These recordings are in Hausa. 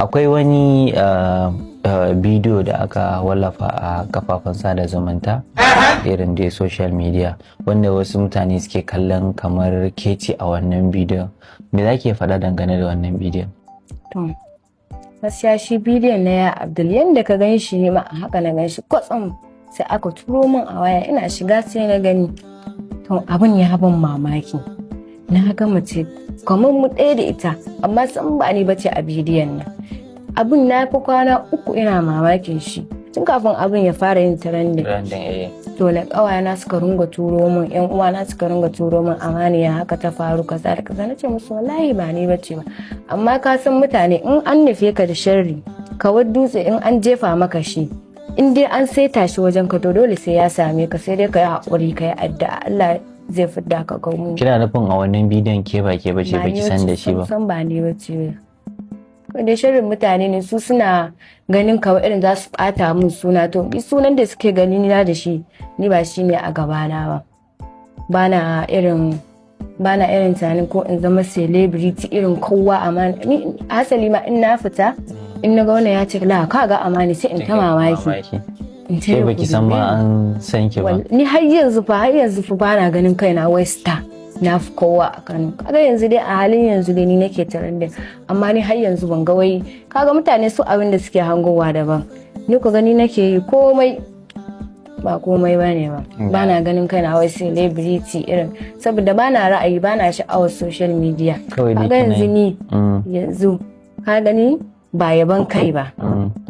Akwai wani bidiyo da aka wallafa a kafafen sada zumunta, irin dai social media, wanda wasu mutane suke kallon kamar ke ce a wannan bidiyon. Me za ki faɗa dangane da wannan bidiyon? To, gaskiya shi bidiyon na ya Abdul, yanda ka gan shi ne ma a haka na gan shi. Kwatsam sai aka turo min a waya, ina shiga sai na gani. To, abin ya ban mamaki. Na ga mace kamar mu ɗaya da ita, amma san ba ni bace a bidiyon nan. Abin na fi kwana 3 ina mamakin shi, tun kafin abin ya fara yin trending. Dole ƙawayena suka ringa turo min, yan uwana suka ringa turo min, "Amaniya, haka ta faru, kaza da kaza." Nace musu, "Wallahi ba ni bace ba." Amma ka san mutane, in an nufe ka da sharri, kawar dutse in an jefa maka shi, in dai an saita shi wajen ka, to dole sai ya same ka. Sai dai ka yi haƙuri, ka yi addu'a, Allah zai fidda ka ga mu. Kina nufin a wannan bidiyon ke ba ke bace, baki san da shi ba? San ba ni bace ba. Dai sharrin mutane ne, su suna ganin kawai irin za su bata min suna. To, bi sunan da suke gani na da shi, ni ba shi ne a gabana ba. Bana irin tunanin ko in zama celebrity irin kowa. Amma ni hasali ma in na fita, in na ga wannan ya ce, "La, ka ga Amani," sai in ta mamaki. In ce, Ke baki san ma an san ki ba? Ni har yanzu fa bana ganin kaina wai star, na fi kowa a Kano. Kaga yanzu dai, a halin yanzu dai ni nake trending, amma ni har yanzu ban ga wai. Kaga mutane su abin da suke hangowa daban, ni ku gani nake yi komai ba komai ba ne ba. Bana ganin kaina wai celebrity irin, saboda bana ra'ayi, bana sha'awar social media. Kawai dai Kaga kina yanzu yi. ni yanzu ka gani, ba yaban kai ba,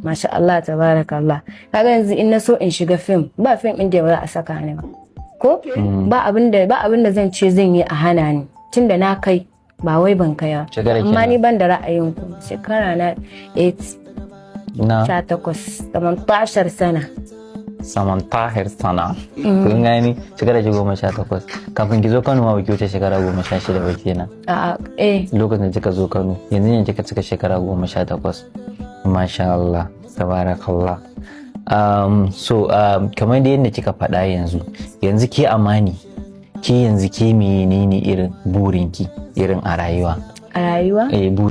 masha Allah, tabarakallah. Kaga yanzu in na so in shiga fim, ba fim inda ba za a saka ni ba, ko ba abin da zan ce zan yi a hana ni, tunda na kai, ba wai ban kai ba. Shekara Amma ni kenan. ban da ra'ayin ku. Shekara na 8. Na 18, 18 sana. Saman tahir sana, kun gani, shekara ki 18. Kafin ki zo Kano ma baki wuce shekara 16 ba kenan? A'a, eh. Lokacin da kika zo Kano, yanzu ne kika cika shekara 18. Masha Allah, tabarakallah. So kamar da yadda kika faɗa yanzu, yanzu ke Amani, ke yanzu ke menene irin burinki irin a rayuwa? A rayuwa? Eh, burin.